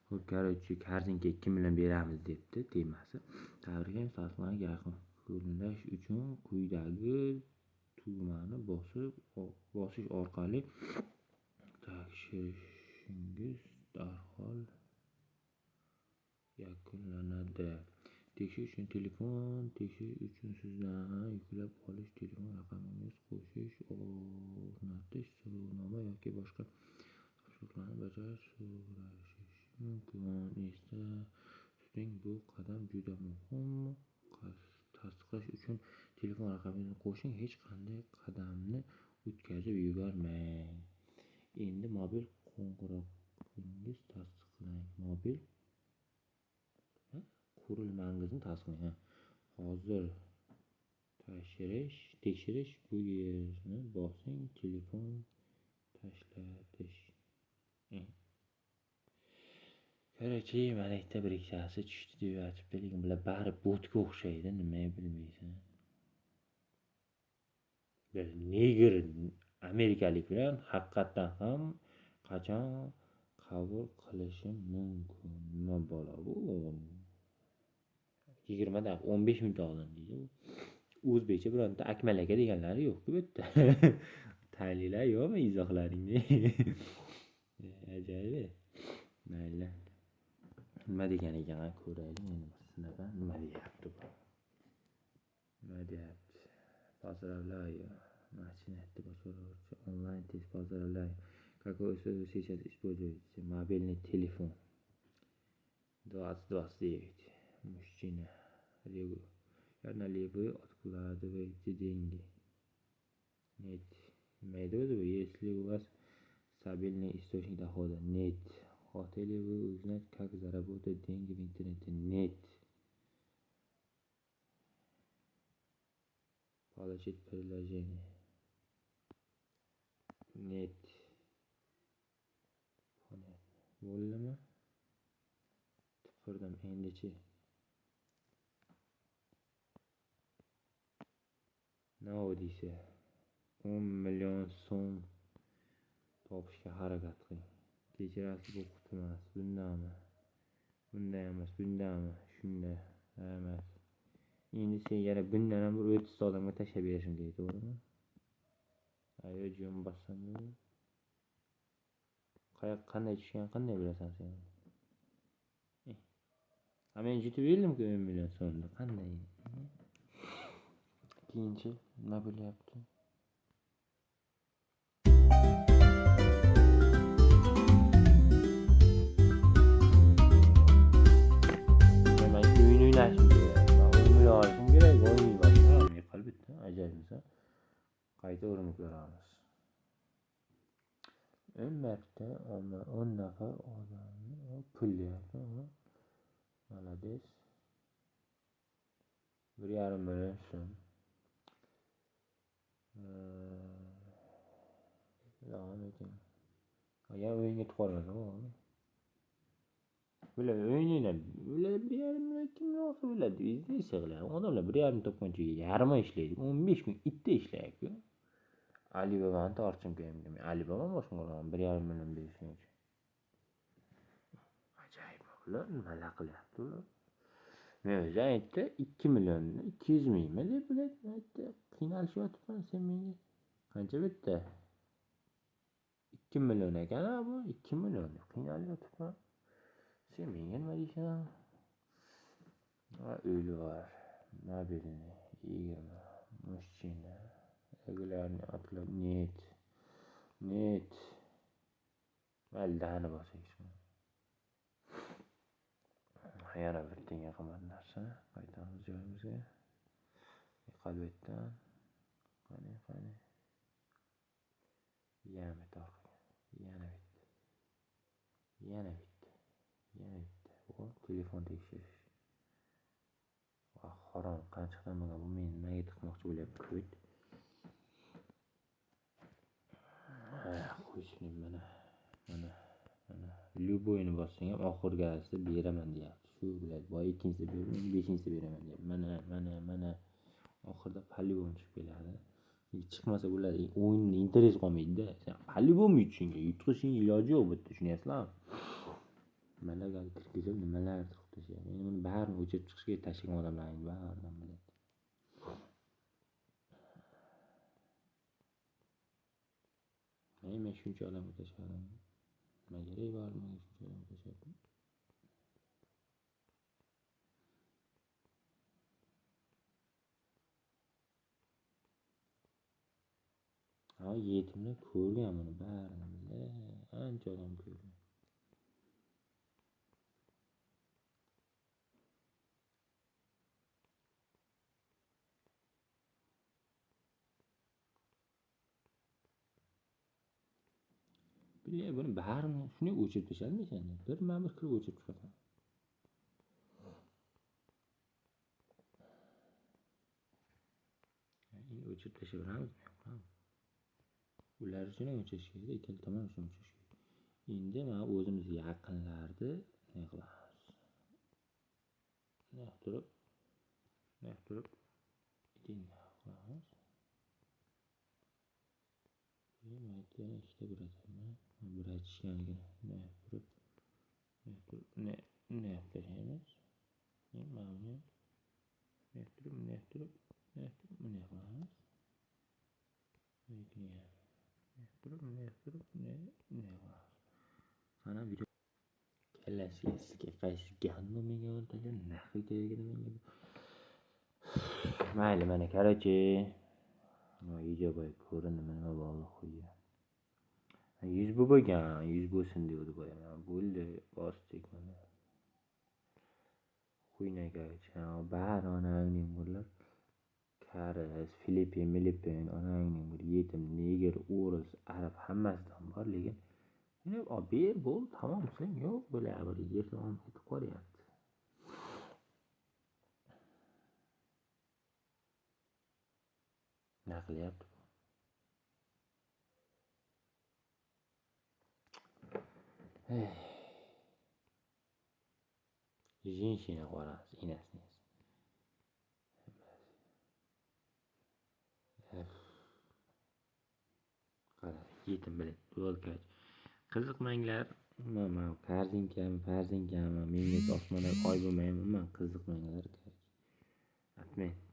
Xo'p, короче, korzinka 2 million beramiz debdi temasi. Tabriklaymiz, tasdiqlarni yakunlash uchun quyidagi tugmani bosish orqali tekshirishingiz darhol yakunlanadi. Tekshirish uchun telefon tekshirish uchun sizdan yuklab olish telefon raqamingiz qo'shish, o'rnatish, so'rovnoma yoki boshqa topshiriqlarni bajarish so'rashishi mumkin. Esda tuting, bu qadam juda muhim. Tasdiqlash uchun telefon raqamingizni qo'shing, hech qanday qadamni o'tkazib yubormang. Endi mobil qo'ng'irog'ingiz tasdiqlang. Mobil qurilmangizni tasdiqlang. Hozir tekshirish bu yerni bosing, telefon tashlatish. Короче, mana yerda bir ikkitasi tushdi deb yotibdi, lekin bular bari botga o'xshaydi, nimaga bilmaysan. Bir negr amerikalik bilan haqiqatdan ham qachon qabul qilishim mumkin? Nima bola bu? 20 daqiqa, 15 minut oldin deydi. O'zbekcha bironta Akmal aka deganlari yo'q-ku bu yerda. Taniylar yo'qmi izohlaringni? Ajoyib. Mayli. Nima degan ekan, ko'raylik endi sinab nima deyapti bu. Nima deyapti? Поздравляю. Начинайте онлайн тест. Поздравляю. Какой вы сейчас используете? Мобильный телефон. 2029. Мужчина. Регулярно ли вы откладываете деньги? Нет. Nima edi o'zi bu? Если у вас стабильный источник дохода? Нет. Хотели вы узнать, как заработать деньги в интернете? Нет. Получить предложение? Нет. Понятно. Bo'ldimi? Tupurdim endichi. No desa 10 million so'm topishga harakat qiling. Kechirasiz, bu quti emas. Bundami? Bunday emas, bundami? Shunda emas. Endi sen yana bundan ham bir 30 ta odamga tashlab berishim kerak, to'g'rimi? Ayo, jim bossam. Qanday tushgan, qanday bilasan sen? Ha, men yutib berdimku 10 million so'mni. Qanday? Keyinchi nima bo'lyapti? Men o'yin o'ynashim kerak. Men 10 million olishim kerak, o'yin boshqa. Yiqilib bitdi. Ajoyibmisan. Qayta urinib ko'ramiz. 10 marta 10 nafar odamni pul deyapti. Молодец. 1,5 million so'm. Davom eting. Agar o'yinga tiqolmasa bo'ldi. Bular o'yin o'ynab, bular 1,5 million kim olsa bo'ladi, biznes qiladi. Odamlar 1,5 topgancha yarmi ishlaydi. 15 kun itda ishlaydi-ku. Alibabani tortishim kerak. Alibaba boshqa qilaman 1,5 million berishing uchun. Ajoyib bular nimalar qilyapti ular? Men o'zi aytdi 2 million 200 mingmi deb bular aytdi. Qiynalishyapman sen menga. Qancha bitta? 2 million ekan bu, 2 million deb qiynalyapman. Sen menga nima deysan? Ha, o'li bor. Mobilniy 20. Мужчина. Регулярный отклад. Нет. Нет. Mayli, dani bosak. Yana bir tenga qimmat narsa. Qaytamiz joyimizga. Yiqil bu yerdan. Qani, qani. Yana bitta orqaga. Yana bitta. Yana bitta. Yana bitta. O, telefon tekshirish. Voh, harom, qanchadan bo'lgan bu meni nimaga tiqmoqchi bo'lyapti, ko't. Qo'yishni mana, mana, mana. Любойni bossang ham oxirgisida beraman deyapti. Shu biladi. Boya ikkinchisida berdim, beshinchisida beraman deyapti. Mana, mana, mana. Oxirida по-любому chiqib keladi. Chiqmasa bo'ladi. O'yinni interes qolmaydi-da. Sen по-любому yutishing kerak. Yutqizishing iloji yo'q bu yerda, tushunyapsizlarmi? Nimalarga kirgizib, nimalardir qilib tashlagan. Endi buni barini o'chirib chiqish kerak, tashlagan odamlarning baridan biladi. Men shuncha odamga tashladim. Nima kerak bor menga shuncha odamga tashlab? Ha, yetimlar ko'rgan buni barini, ancha odam ko'rgan. Buni barini shunday o'chirib tashladimi? Birma-bir kirib o'chirib chiqasan. Endi o'chirib tashlayveramiz. Ular uchun ham o'chirish kerak, ikkala tomon uchun o'chirish kerak. Endi mana o'zimiz yaqinlarni ne qilamiz? Ne turib, ne turib qilamiz. Yana ikkita biratanman. Biratishganligini ne turib, ne turib, ne tashlaymiz. Mana buni ne turib, ne turib, ne turib, ne qilamiz. Ne turib, ne turib, ne qilamiz. Mana video kallasiga sizga qaysi gandom menga o'rtalar, naxi kerak menga. Mayli, mana короче, video boya ko'rindi, nima bo'ldi qo'ygan. 100 bu bo'lgan, 100 bo'lsin deydi boya. Bo'ldi, bosdik mana. Xuyna короче, bari onangning bular. Karis, Filippin, Milippin, onangning bir yetim, neger, o'ris, arab hammasidan bor, lekin ber bo'ldi, tamom, sen yo'q, bo'la bir yerdan olib ketib qolyapti. Nima qilyapti bu? Женщина qo'yamiz, enasini. Qara, yetim bilan bo'lkach. Qiziqmanglar. Umuman korzinkami, farzinkami, menga osmondan oy bo'lmaymi, umuman qiziqmanglar. Atmang.